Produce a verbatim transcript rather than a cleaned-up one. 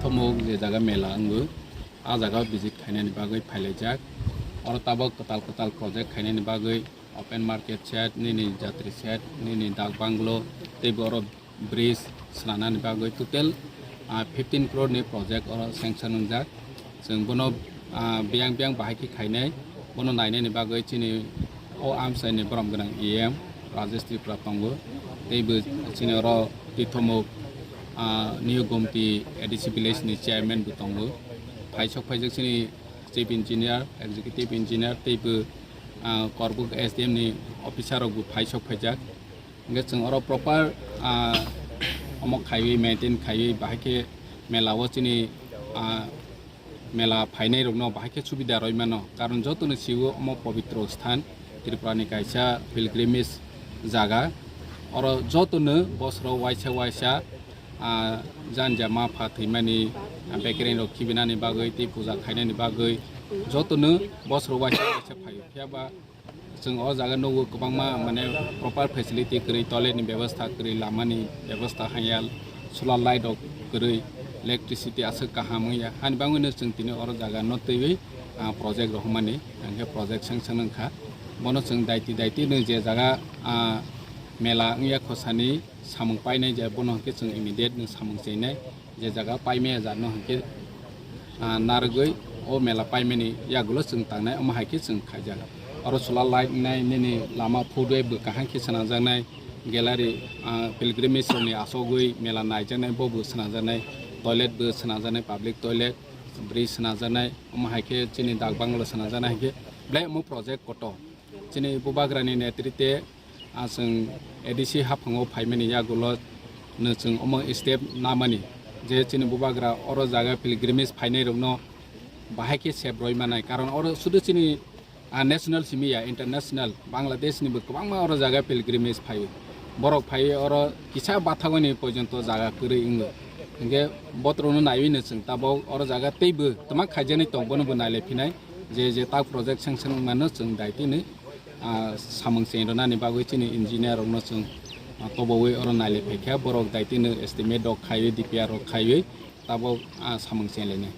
Thomok je jaga mela wngwi, a jaga visit khainani bagwi phailaijak. Oro tabok kwtal kwtal project khainani bagwi open market shed, nini jatri shed, nini dak banglo, teibo oro bridge swnamnani bagwi total, ah, fifteen crore ni project oro sanction wngjak. Chwng bono, ah, biyang biyang bahai khe khainai, bono nainani bagwi chini o amchaini borom gwnang E M Rajesh Tripura tongo, teibo chini oro Tithomuk, ah, New Gomti A D C village ni chairman bo tongo, phaisok phaijak chini chief engineer, executive engineer, teibo, ah, Korbuk S D M ni officer rok bo phaisok phaijak. Hingke chwng oro proper, ah, omo khaiwi, maintain khaiwi, bahai khe mela o chini, ah, mela phainai rokno bahai khe subida rwi mano. Karon jotono sio omo pobitro sthan, Tripura ni kaisa pilgrimage jaga. Oro jotono bosoro waisa waisa, ah, janja ma pha thwimani, ah, bekereng rok khibinani bagwi tei puja khainani bagwi jotono bosoro waisa waisa phaio. Phiya ba chwng o jaga nugo kwbangma, mane, proper facility kwrwi, toilet ni bebostha kwrwi, lama ni bebostha hanya, solar light rok kwrwi, electricity aswk kaham wngya. Hani bagwino chwng tini oro jaga no twiwi, ah, project rohormani, hingke project sanction wngkha. Bono chwng daiti daiti no je jaga, ah, mela wngya khosani samung painai je bono hingke chwng immediate no samung chenai. Je jaga paimaya jatno hingke, ah, narwgwi o mela paimani yagulo chwng tangnai, omo hai khe chwng khaijak. Oro solar light wngnai, nini lama phudui bo kaham khe swnamjaknai, gallery, ah, pilgrimage rokni asogwi mela naijaknai, bo bo swnamjaknai, toilet bo swnamjaknai, public toilet, bridge swnamjaknai, omo hai khe chini dak bangalo swnamjaknai, hai khe belai omo project kotor. Chini Bubagrani netrite, ah, chwng A D C haphango phaimani yagulo no chwng omo step namani je chini Bubagra oro jaga pilgrimage phainai rokno bahai khe sep roi manai, karon oro sudu chini, ah, national simi ya, international, Bangladesh ni bo kwbangma oro jaga pilgrimage phaio. Borok phaiwi oro kisa bathagoni porjonto jaga kwrwi wngo. Hingke botrokno naiwi no chwng tabok oro jaga teibo twma khaijaknai tong, bono bo nailai phinai. Je je tak project sanction wngmano chwng daitino, ah, samung chengrwnani bagwi chini engineer rokno chwng, ah, tobowi oro nailai phaikha, borok daitino estimate rok khaiwi, D P R rok khaiwi tabok, ah, samung chenglai nai.